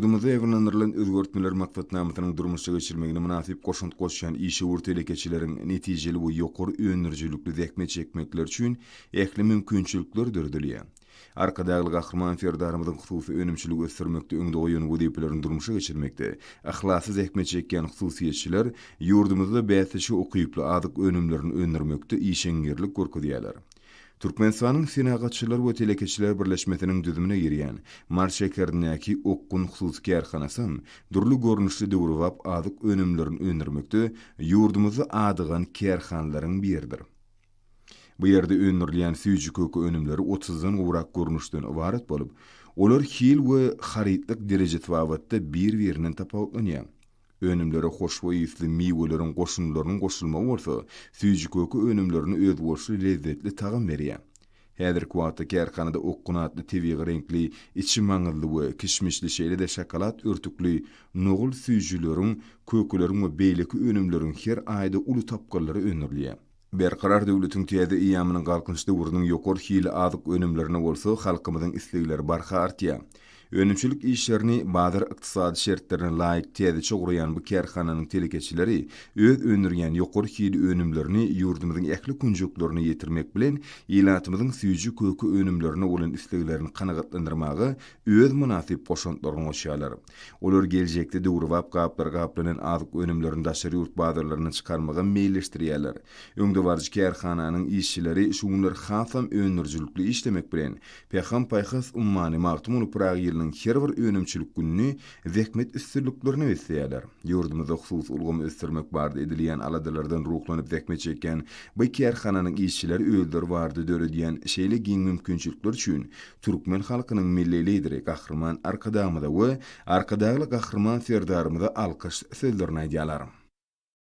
Ýurdumyzda ýaýbaňlandyrylan özgertmeler maksatnamasynyň durmuşa geçirilmegine mynasyp goşant goşýan işewür telekeçileriň netijeli we ýokary öndürijilikli zähmet çekmekleri üçin ähli mümkinçilikler döredilýär. Arkadagly Gahryman Serdarymyzyň hususy önümçiligi ösdürmekde öňde goýan wezipelerini durmuşa geçirmekde yhlasly zähmet çekýän hususyýetçiler ýurdumyzda bäsleşige ukyply azyk önümlerini öndürmekde işeňňirlik görkezýärler. Türkmenistanyň Senagatçylar we telekeçiler birleşmesiniň düzümine girýän Mary şäherindäki Okgun hususy kärhanasam dürli görnüşli döwrebap azyk önümlerini öndürmekde ýurdumyzda adygan kärhanalaryň biridir. Bu ýerde öndürilýän süýji-köke önümleri otuzdan gowrak görnüşden ybarat bolup, olar hil we harytlyk derejesi babatda bir-birinden tapawutlanýar. Önümlere hoşboý ysly miweleriň goşundylarynyň goşulmagy bolsa, süýji-köke önümlerine özboluşly lezzetli tagam berýär. Häzirki wagtda kärhanada Okgun atly tebigy reňkli, içi maňyzly we kişmişli, şeýle-de şokolad örtükli nogul süýjüleriň, kökeleriň we beýleki önümleriň her aýda uly tapgyrlary öndürilýär. Berkarar döwletiň täze eýýamynyň Galkynyş döwrüniň ýokary hilli azyk önümlerine bolsa halkymyzyň islegleri barha artýar. Önümçilik işlerini bazar ykdysady şertlerine laýyk täzeçe guraýan bu kärhananyň telekeçileri öz öndürýän ýokary hilli önümlerini ýurdumyzyň ähli künjeklerine ýetirmek bilen, ilatymyzyň süýji-köke önümlerine bolan isleglerini kanagatlandyrmaga öz mynasyp goşantlaryny goşýarlar. Olar geljekde döwrebap gaplara gaplanan azyk önümlerini daşary ýurt bazarlaryna çykarmagam meýilleşdirýärler. Öňdebaryjy kärhananyň işçileri şu günler hasam öndürijilikli işlemek bilen, Pähim-paýhas ummany Magtymguly Pyragy ýylynyň her bir önümçilik gününi zähmet üstünliklerine besleýärler. Ýurdumyzda hususy ulgamy ösdürmek barada edilýän aladalardan ruhlanyp zähmet çekýän bu kärhananyň işçileri özleri barada döredýän şeýle giň mümkinçilikler üçin Türkmen halkynyň Milli Lideri Gahryman Arkadagymyza we Arkadagly Gahryman Serdarymyza alkyş sözlerini aýdýarlar.